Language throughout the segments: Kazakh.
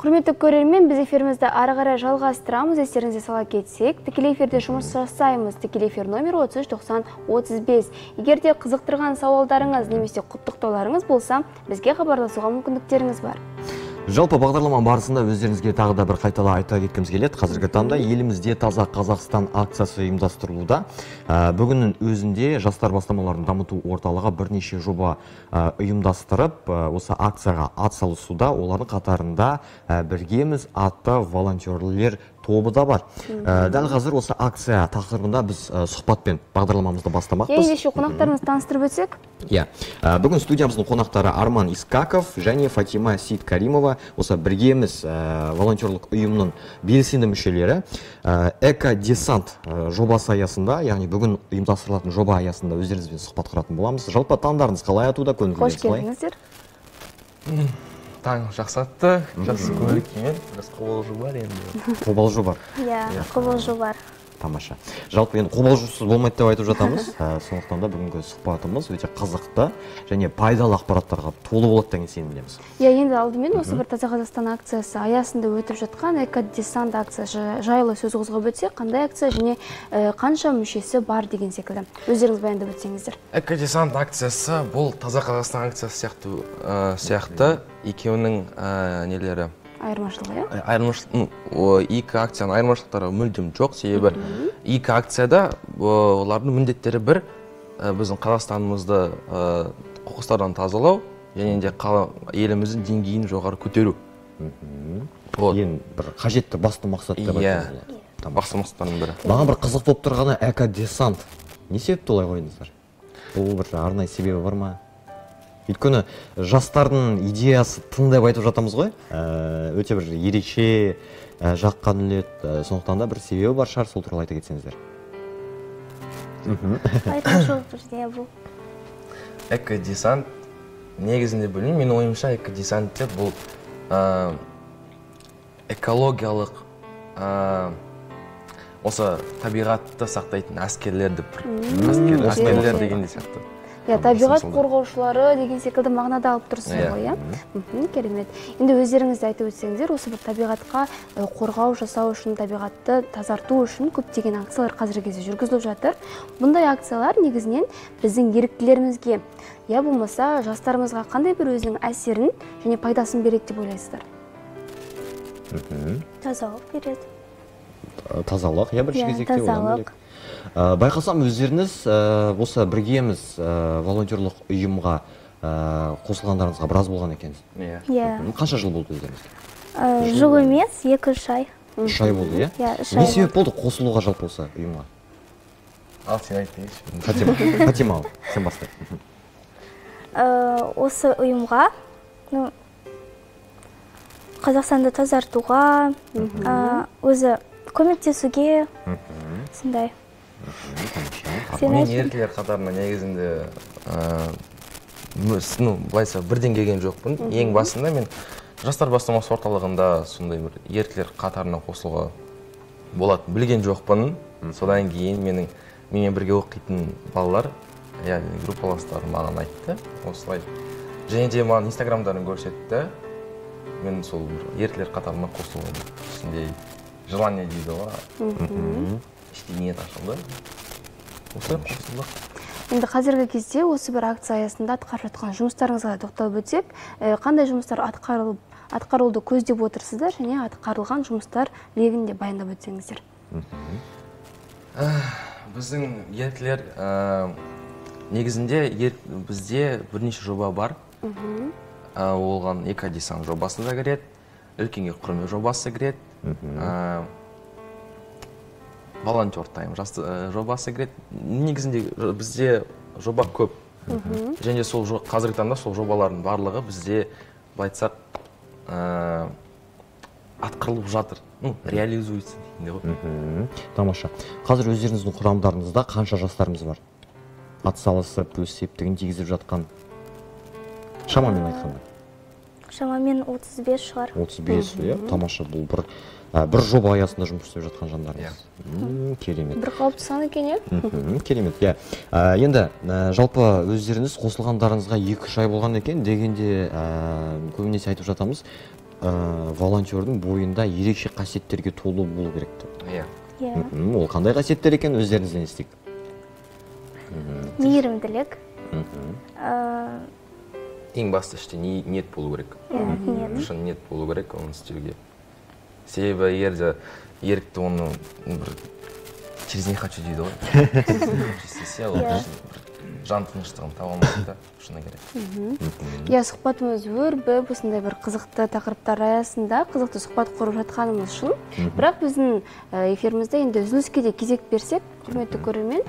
Құрметті көрермен, біз эфирімізді ары қарай жалғастырамыз. Естеріңізге сала кетсек, тікелей эфирде жұмыс жасаймыз. Тікелей эфир номері 33 90 35. Егер де қызықтырған сауалдарыңыз немесе құттықтауларыңыз болса, бізге хабарласуға мүмкіндіктеріңіз бар. Жалпы бағдарлама барысында өздеріңізге тағы да бір қайтала айта кеткіміз келеді. Қазіргі таңда елімізде Таза Қазақстан акциясы ұйымдастырылуда. Бүгіннің өзінде Жастар бастамаларын дамыту орталығы бірнеше жоба ұйымдастырып, осы акцияға атсалысуда. Олардың қатарында Біргеміз атты волонтерлер тобы да бар. Дәл қазір осы акция тақырыбында біз сұхбатпен бағдарламамызды бастамақпыз. Ендеше қонақтарымызды таныстырып өтсек. Иә. Бүгін студиямыздың қонақтары Арман Искаков және Фатима Сейткаримова, осы Біргеміз волонтерлік ұйымының белсенді мүшелері. Эко-десант жобасы аясында, яғни бүгін ұйымдастырылатын жоба аясында өздеріңізбен сұхбат құратын боламыз. Жалпы таңдарыңыз қалай атуда, көңіл Қош күйіңіз қалай? келдіңіздер. Таң жақсы атты, жақсы көңіл күймен, біраз қобалжу бар енді. Қобалжу бар. Иә, қобалжу бар. Тамаша. Жалпы енді қобалжусыз болмайды деп айтып жатамыз. Сондықтан да бүгінгі сұхбатымыз өте қызықты және пайдалы ақпараттарға толы болады деген сенімдеміз. Иә, енді алдымен осы бір Таза Қазақстан акциясы аясында өтіп жатқан эко-десант акциясы жайлы сөз қозғап өтсек, қандай акция және қанша мүшесі бар деген секілді. Өздеріңіз баяндап өтсеңіздер. Эко-десант акциясы бұл Таза Қазақстан акциясы сияқты екеуінің нелері айырмашылығы, иә? Екі акцияның айырмашылықтары мүлдем жоқ, себебі екі акцияда олардың міндеттері бір, біздің Қазақстанымызды қоқыстардан тазалау және де еліміздің деңгейін жоғары көтеру. Ең бір қажетті басты мақсат деп Иә. айтуға болады. Тамаша. Басты мақсаттардың бірі. Маған бір қызық болып тұрғаны эко-десант. Не себепті олай қойдыңыздар? Бұл бір арнайы себебі бар ма? Өйткені жастардың идеясы тың деп айтып жатамыз ғой. Өте бір ерекше жаққан үлет. Сондықтан да бір себебі бар шығар, сол туралы айта кетсеңіздер. Айырмашылық бірде бұл. Эко-десант негізінде білмеймін, менің ойымша эко-десант деп бұл экологиялық, осы табиғатты сақтайтын әскерлер деп бір әскерлер дегендей сияқты. Иә, табиғат Мысалы. қорғаушылары деген секілді мағынада алып тұрсыздар Иә. ғой, иә? Керемет. Енді өздеріңіз де айтып өтсеңіздер, осы бір табиғатқа қорғау жасау үшін, табиғатты тазарту үшін көптеген акциялар қазіргі кезде жүргізіліп жатыр. Бұндай акциялар негізінен біздің еріктілерімізге, я болмаса жастарымызға қандай бір өзінің әсерін және пайдасын береді деп ойлайсыздар? Тазалық береді. Тазалық, иә, бірінші Иә, кезекте одан тазалық. бөлек. Байқасам, өздеріңіз осы Біргеміз волонтерлық ұйымға қосылғандарыңызға біраз болған екенсіз. Иә. Иә. Қанша жыл болды өздеріңізге? Жыл емес, 2-3 ай. 3 ай болды, иә? Иә, үш Не ай себеп болды қосылуға жалпы осы ұйымға? Ал сен айт дейінші. Фатима, Фатима, ал, сен баста. Осы ұйымға, Қазақстанды тазартуға, өзі көмектесуге, сондай. Сен Мен айт. еріктілер қатарына негізінде, былайша бірден келген жоқпын. Ең басында мен Жастар бастамасы орталығында сондай бір еріктілер қатарына қосылуға болатын білген жоқпын. Содан кейін менімен бірге оқитын балалар, яғни группаластарым маған айтты осылай. Және де маған инстаграмдарын көрсетті. Мен сол бір еріктілер қатарына қосылуға ішінде желание дейді ғой. Іште ниет ашылды. Осылай қосылдық. Енді қазіргі кезде осы бір акция аясында атқарып жатқан жұмыстарыңызға тоқталып өтсек, қандай жұмыстар атқарылуды көздеп отырсыздар және атқарылған жұмыстар легін де баяндап өтсеңіздер. Біздің еріктілер, негізінде бізде бірнеше жоба бар. Оған эко-десант жобасы да кіреді, үлкенге құрмет жобасы кіреді, волонтер тайм жобасы кіреді. Негізінде бізде жоба көп. Және сол қазіргі таңда сол жобалардың барлығы бізде, былай айтсақ, атқарылып жатыр. Реализуется дегендей ғой. Тамаша. Қазір өздеріңіздің құрамдарыңызда қанша жастарымыз бар? Атсалысып, өз септігін тигізіп жатқан. Шамамен айтқанда. Шамамен 35 шығар. 35, иә, тамаша. Бұл бір жоба аясында жұмыс істеп жатқан жандарымыз. Керемет. Бір қауіпті сан екен, иә? Керемет, иә. Енді, жалпы өздеріңіз қосылғандарыңызға 2-3 ай болған екен дегенде, көбінесе айтып жатамыз. волонтердің бойында ерекше қасиеттерге толы болу керек деп. Иә. Иә. Ол қандай қасиеттер екен, өздеріңізден естейік. Мейірімділік. Ең басты іште ниет болу керек. Иә, ниет. Шын ниет болу керек оны істеуге. Себебі егер де ерікті оны бір через не хочу дейді ғой. Істесе ол бір жан тыныштығын таба алмайды да, шыны керек. Иә, сұхбатымыз өрбіп, осындай бір қызықты тақырыптар аясында қызықты сұхбат құрып жатқанымыз шын. Бірақ біздің эфирімізде енді үзіліске де кезек берсек, құрметті көрермен,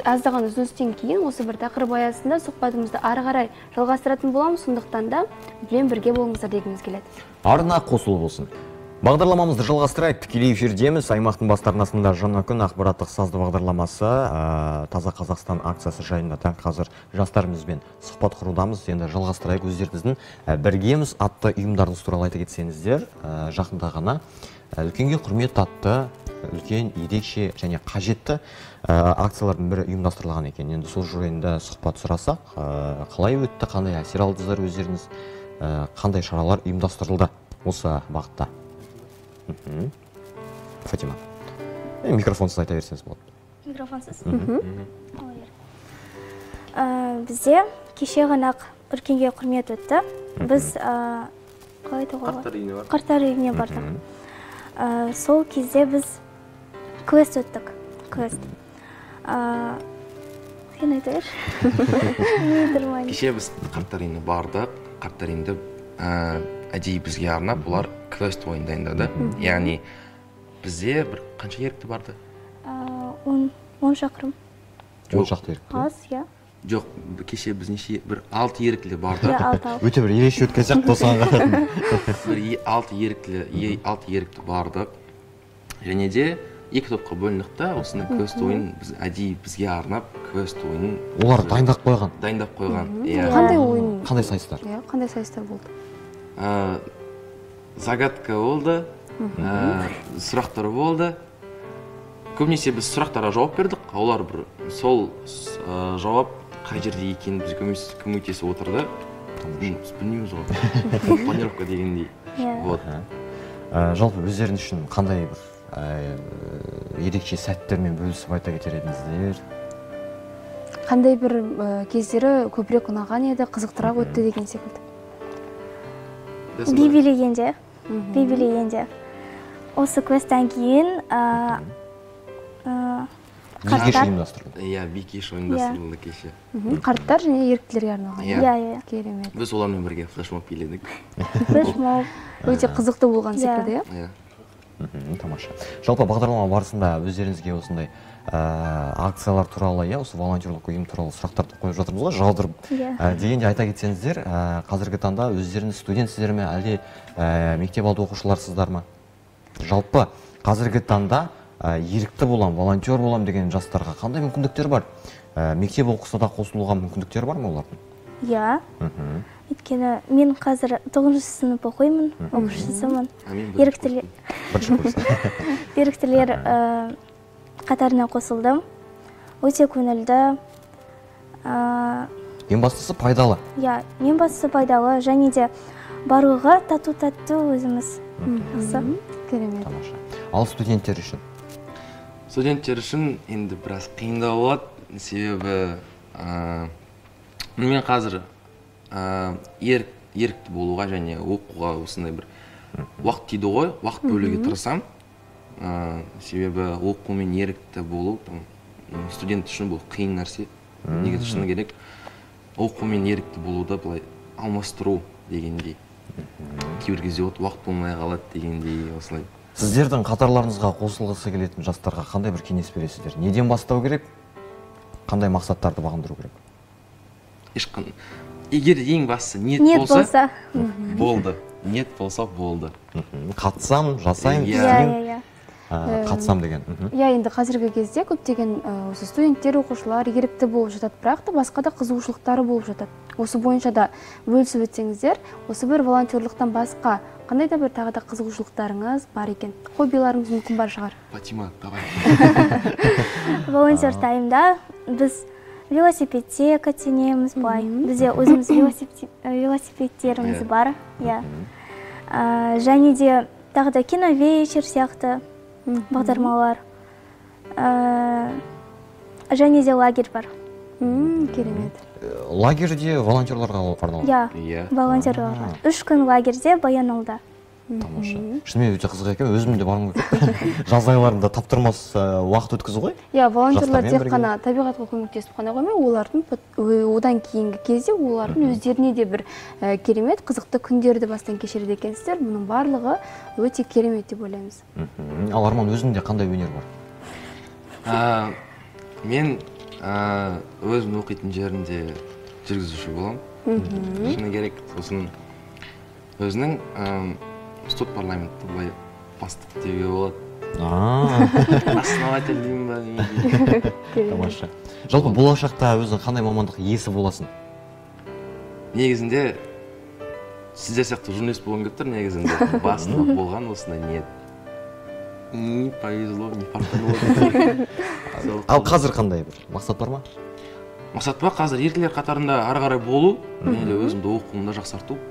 аздаған үзілістен кейін осы бір тақырып аясында сұхбатымызды ары қарай жалғастыратын боламыз. Сондықтан да бізбен бірге болыңыздар дегіміз келеді. Арна қосулы болсын. Бағдарламамызды жалғастырайық. Тікелей эфирдеміз. Аймақтың басты арнасында Жаңа күн ақпараттық сазды бағдарламасы, Таза Қазақстан акциясы жайында дәл қазір жастарымызбен сұхбат құрудамыз. Енді жалғастырайық. Өздеріңіздің Біргеміз атты ұйымдарыңыз туралы айта кетсеңіздер, жақында ғана үлкенге құрмет атты үлкен, ерекше және қажетті акциялардың бірі ұйымдастырылған екен. Енді сол жайында сұхбат сұрасақ, қалай өтті, қандай әсер алдыңыздар өздеріңіз, қандай шаралар ұйымдастырылды осы бағытта? Фатима, микрофонсыз айта берсеңіз болады. Микрофонсыз? Бізде кеше ғана үлкенге құрмет өтті. Біз қалай айтуға болады? Қарттар үйіне бардық. Қарттар үйіне бардық. Сол кезде біз квест өттік. Квест. Сен айта берші. Мен тұрмаймын. Кеше біз қарттар үйіне бардық. Қарттар үйінде әдейі бізге арнап олар квест ойын дайындады. Яғни бізде бір қанша ерікті барды? 10 шақырым. 10 шақты ерікті? Аз, иә. Жоқ, кеше біз неше, бір 6 еріктілі барды. Иә, алтау. Өте бір ерекше өткен сияқты осыған қарап. Бір 6 ерікті бардық. Және де 2 топқа бөліндік та, осындай квест ойын біз әдейі бізге арнап квест ойынын Олар дайындап қойған. Дайындап қойған. Иә. Қандай ойын? Қандай сайыстар? Иә, қандай сайыстар болды? Загадка болды, сұрақтар болды. Көбінесе біз сұрақтарға жауап бердік, олар бір сол жауап қай жерде екенін бізге көмектесіп отырды. Біз білмейміз ғой. Планировка дегендей. Вот. Жалпы өздеріңіз үшін қандай бір ерекше сәттермен бөлісіп айта кетер едіңіздер? Қандай бір кездері көбірек ұнаған еді, қызықтырақ өтті деген секілді? Би билегенде, би билегенде. Осы квесттен кейін, Би кеші қарттар. ұйымдастырылды. Иә, би кеші ұйымдастырылды кеше. Қарттар және еріктілерге арналған. Иә. Иә, иә. Керемет. Біз олармен бірге флешмоб биледік. Флешмоб. Өте қызықты болған Иә. секілді, иә? Иә. Тамаша. Жалпы бағдарлама барысында өздеріңізге осындай акциялар туралы, иә, осы волонтерлік ұйым туралы сұрақтарды қойып жатырмыз ғой, жалдырып. Иә. Дегенде айта кетсеңіздер, қазіргі таңда өздеріңіз студентсіздер ме, әлде мектеп алды оқушыларсыздар ма? Жалпы қазіргі таңда ерікті болам, волонтер болам деген жастарға қандай мүмкіндіктер бар? Мектеп оқыса да қосылуға мүмкіндіктер бар ма олардың? Иә. Өйткені мен қазір 9-шы сынып оқимын, оқушысымын. А мен бірінші курспын. Бірінші курс. Еріктілер қатарына қосылдым. Өте көңілді. Ең бастысы пайдалы. Иә, ең бастысы пайдалы және де барлығы тату-татты өзіміз. Жақсы. Керемет. Тамаша. Ал студенттер үшін? Студенттер үшін енді біраз қиындау болады. Себебі, мен қазір, ерікті болуға және оқуға осындай бір уақыт дейді ғой, уақыт бөлуге тырысамын. Себебі оқу мен ерікті болу, студент үшін бұл қиын нәрсе. Неге шыны керек? Оқу мен ерікті болуды былай алмастыру дегендей. Кейбір кезде уақыт болмай қалады дегендей осылай. Сіздердің қатарларыңызға қосылғысы келетін жастарға қандай бір кеңес бересіздер? Неден бастау керек? Қандай мақсаттарды бағындыру керек? Ешқандай. Егер ең бастысы ниет Ниет болса, болса. болды. Ниет болса болды. Қатысам, жасаймын, Иә. істеймін. Иә, иә, иә. Қатысам деген. Иә, енді қазіргі кезде көптеген осы студенттер, оқушылар ерікті болып жатады, бірақ та басқа да қызығушылықтары болып жатады. Осы бойынша да бөлісіп өтсеңіздер, осы бір волонтерлықтан басқа қандай да бір тағы да қызығушылықтарыңыз бар екен? Хоббиларыңыз мүмкін бар шығар. Фатима, давай. Волонтер таймда біз велосипедте катенеміз былай. Бізде өзіміз велосипедтеріміз бар. Иә. Және де тағы да киновечер сияқты бағдарламалар. Және де лагерь бар. Керемет. Лагерьде волонтерларға арналған? Иә, волонтерларға. 3 күн лагерьде Баянауылда. Тамаша. Шынымен өте қызық екен, өзім де барғым келіп. Жаз айларында таптырмас уақыт өткізу ғой. Иә, волонтерлар тек қана табиғатқа көмектесіп қана қоймай, олардың одан кейінгі кезде олардың өздеріне де бір керемет қызықты күндерді бастан кешіреді екенсіздер. Бұның барлығы өте керемет деп ойлаймыз. Ал Арман, өзіңде қандай өнер бар? Мен өзім оқитын жерімде жүргізуші боламын. Шыны керек, сосын өзінің студ парламентті былай бастық деуге болады. Основатель деймін ба? Тамаша. Жалпы болашақта өзің қандай мамандық иесі боласың? Негізінде сіздер сияқты журналист болғым келіп тұр, негізінде басында болған осындай ниет. Не повезло, не фартануло. Ал қазір қандай бір мақсат бар ма? Мақсат бар, қазір еркелер қатарында ары қарай болу, және де өзімді оқуымда жақсарту.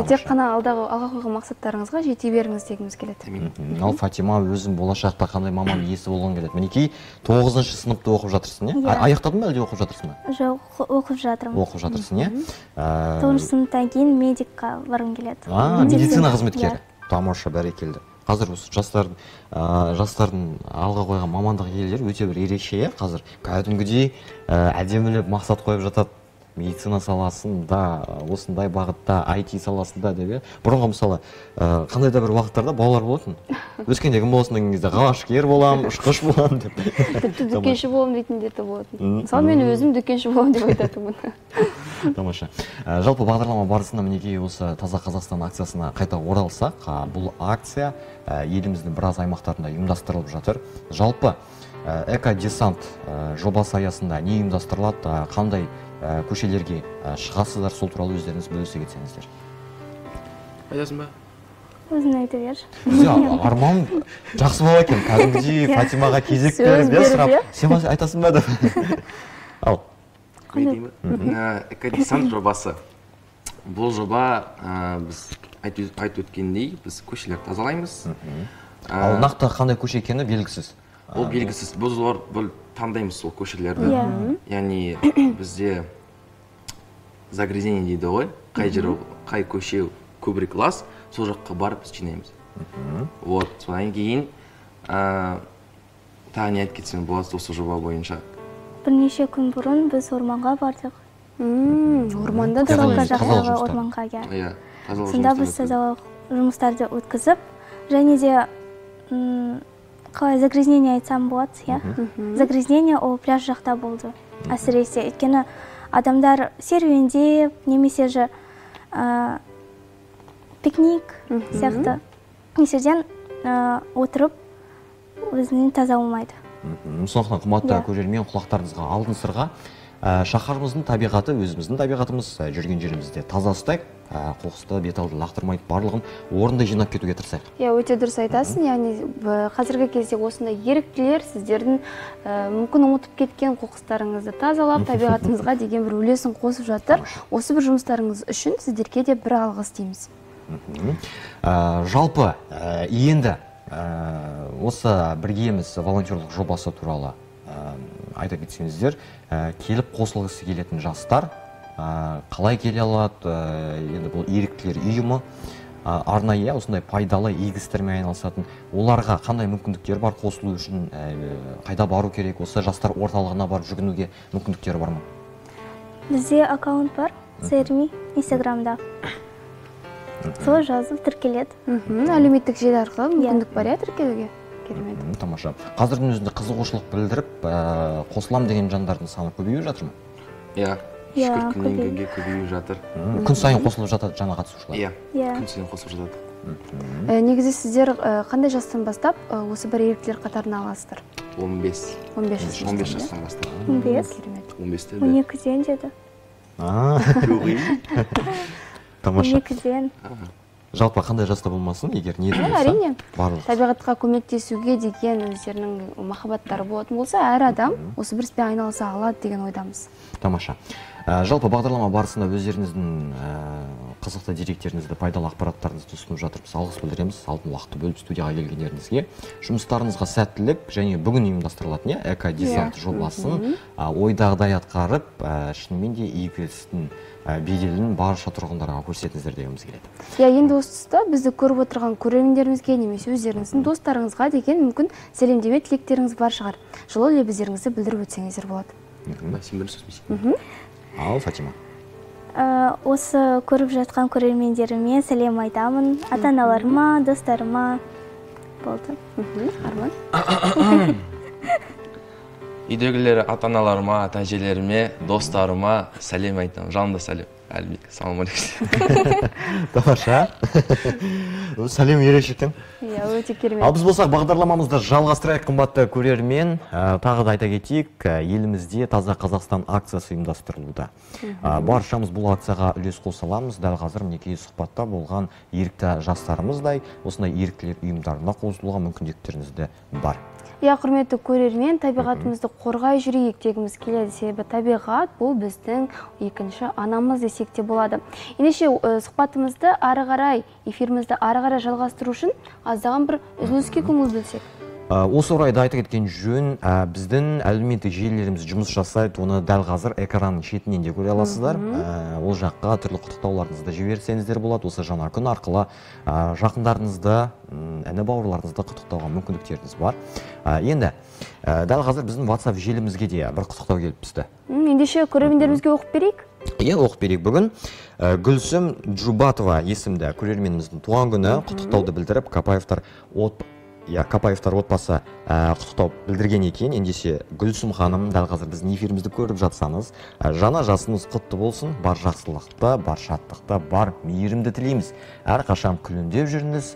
Тек қана алға қойған мақсаттарыңызға жете беріңіз дегіміз келеді. Ал Фатима, өзің болашақта қандай маман иесі болғың келеді? Мінекей 9-шы сыныпта оқып жатырсың, иә? Аяқтадың ба, әлде оқып жатырсың ба? Жоқ, оқып жатырмын. Оқып жатырсың, иә? 9-шы сыныптан кейін медикқа барғым келеді. Медицина қызметкері. Тамаша, бәрекелді. Қазір осы жастардың алға қойған мамандық иелері өте бір ерекше, қазір кәдімгідей әдемілеп мақсат қойып жатады. Медицина саласында, осындай бағытта, IT саласында деп, бұрынғы мысалы қандай да бір уақыттарда балалар болатын. Өскенде кім боласың деген кезде ғарышкер болам, ұшқыш болам деп. Тіпті дүкенші болам дейтіндер де болатын. Мысалы мен өзім дүкенші болам деп айтатынмын. Тамаша. Жалпы бағдарлама барысында мінекей осы Таза Қазақстан акциясына қайта оралсақ, бұл акция еліміздің біраз аймақтарында ұйымдастырылып жатыр. Жалпы эко-десант жобасы аясында не ұйымдастырылады, қандай көшелерге шығасыздар, сол туралы өздеріңіз бөлісе кетсеңіздер. Айтасың ба? Өзің айта бер. Арман жақсы бала екен, кәдімгідей Фатимаға кезек беріп, сұрап, сен айтасың ба деп. Ал. Эко-десант жобасы. Бұл жоба біз айтып өткендей, біз көшелерді тазалаймыз. Ал нақты қандай көше екені белгісіз. Ол белгісіз. Біз олар таңдаймыз сол көшелерді. Яғни бізде загрязнение дейді ғой, қай жер, қай көше көбірек лас, сол жаққа барып біз жинаймыз. Вот, содан кейін тағы не айтып кетсем болады осы жоба бойынша. Бірнеше күн бұрын біз орманға бардық. Орманда да жақтағы орманға, иә. Сонда біз тазалық жұмыстарды өткізіп, және де қалай загрязнение айтсам болады, иә? Загрязнение ол пляж жақта болды, әсіресе. Өйткені адамдар серуендеп, немесе же пикник сияқты несерден отырып өзінің таза болмайды. Сондықтан қымбатты көрермен, құлақтарыңызға алтын сырға, шаһарымыздың табиғаты, өзіміздің табиғатымыз, жүрген жерімізде таза ұстайық, қоқысты бет алды лақтырмай, барлығын орында жинап кетуге тырысайық. Иә, өте дұрыс айтасың. Яғни қазіргі кезде осындай еріктілер сіздердің мүмкін ұмытып кеткен қоқыстарыңызды тазалап, табиғатымызға деген бір үлесін қосып жатыр. Осы бір жұмыстарыңыз үшін сіздерге де бір алғыс дейміз. Жалпы енді осы Біргеміз волонтерлық жобасы туралы айта кетсеңіздер, келіп қосылғысы келетін жастар қалай келе алады? Енді бұл еріктілер ұйымы арнайы осындай пайдалы игі істермен айналысатын, оларға қандай мүмкіндіктер бар қосылу үшін, қайда бару керек, осы жастар орталығына барып жүгінуге мүмкіндіктері бар ма? Бізде аккаунт бар, Серми, Инстаграмда. Сол жазып тіркеледі. Әлеуметтік желі арқылы мүмкіндік бар, иә, тіркелуге? Керемет. Тамаша. Қазірдің өзінде қызығушылық білдіріп, қосылам деген жандардың саны көбейіп жатыр ма? Иә, шүкір, күннен күнге көбейіп жатыр. Күн сайын қосылып жатады жаңа қатысушылар? Иә, күн сайын қосылып жатады. Негізі сіздер қандай жастан бастап осы бір еріктілер қатарына аласыздар? 15. 15 жастан бастап. 15? 15-те. 12-ден деді. Тамаша. 12-ден. Жалпы қандай жаста болмасын, егер ниет болса, әрине, барлық табиғатқа көмектесуге деген өздерінің махаббаттары болатын болса, әр адам осы бір іспен айналыса алады деген ойдамыз. Тамаша. Жалпы бағдарлама барысында өздеріңіздің Қызықты деректеріңізді, пайдалы ақпараттарыңызды ұсынып жатырмыз. Алғыс білдіреміз алтын уақытты бөліп студияға келгендеріңізге. Жұмыстарыңызға сәттілік және бүгін ұйымдастырылатын эко-десант жобасын ойдағыдай атқарып, шынымен де игі істің беделін барша тұрғындарға көрсетіңіздер дегіміз келеді. Иә, енді осы тұста бізді көріп отырған көрермендерімізге немесе өздеріңіздің достарыңызға деген мүмкін сәлемдеме тілектеріңіз бар шығар. Жылы лебіздеріңізді білдіріп өтсеңіздер болады. Ал, Фатима. Осы көріп жатқан көрермендеріме сәлем айтамын. Ата-аналарыма, достарыма. Болды. Арман. Үйдегілері ата-аналарыма, ата-әжелеріме, достарыма сәлем айтамын. Жалынды сәлем. Әлібек, салам алейкум. Тамаша. Сәлем ерекше екен. Иә, өте керемет. Ал біз болсақ бағдарламамызды жалғастырайық, қымбатты көрермен. Тағы да айта кетейік, елімізде Таза Қазақстан акциясы ұйымдастырылуда. Баршамыз бұл акцияға үлес қоса аламыз. Дәл қазір мінекей сұхбатта болған ерікті жастарымыздай осындай еріктілер ұйымдарына қосылуға мүмкіндіктеріңіз бар. Иә, құрметті көрермен, табиғатымызды қорғай жүрейік дегіміз келеді, себебі табиғат бұл біздің екінші анамыз десек те болады. Ендеше сұхбатымызды ары қарай, эфирімізді ары қарай жалғастыру үшін аздаған бір үзіліске көңіл бөлсек. Осы орайда айта кеткен жөн, біздің әлеуметтік желілеріміз жұмыс жасайды, оны дәл қазір экранның шетінен де көре аласыздар. Ол жаққа түрлі құттықтауларыңызды жіберсеңіздер болады. Осы жаңа күн арқылы жақындарыңызды, іні бауырларыңызды құттықтауға мүмкіндіктеріңіз бар. Енді дәл қазір біздің WhatsApp желімізге де бір құттықтау келіп түсті. Ендеше көрермендерімізге оқып берейік. Иә, оқып берейік бүгін. Гүлсім Джубатова есімді көрерменіміздің туған күні құттықтауды білдіріп, Капаевтар отбасы құттықтау білдірген екен. Ендеше Гүлсім ханым, дәл қазір біздің эфирімізді көріп жатсаңыз, жаңа жасыңыз құтты болсын, бар жақсылықты, бар шаттықты, бар мейірімді тілейміз. Әрқашан күлімдеп жүріңіз.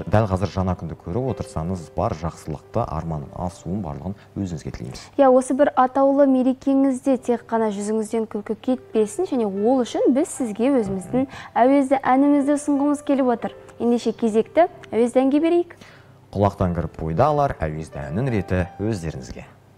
Дәл қазір жаңа күнді көріп отырсаңыз, бар жақсылықты, арманның асуын, барлығын өзіңізге тілейміз. Иә, осы бір атаулы мерекеңізде тек қана жүзіңізден күлкі кетпесін, және ол үшін біз сізге өзіміздің әуезді әнімізді ұсынғымыз келіп отыр. Ендеше кезекті әуезді әнге берейік. Құлақтан кіріп бойда алар, әуезді әннің реті өздеріңізге.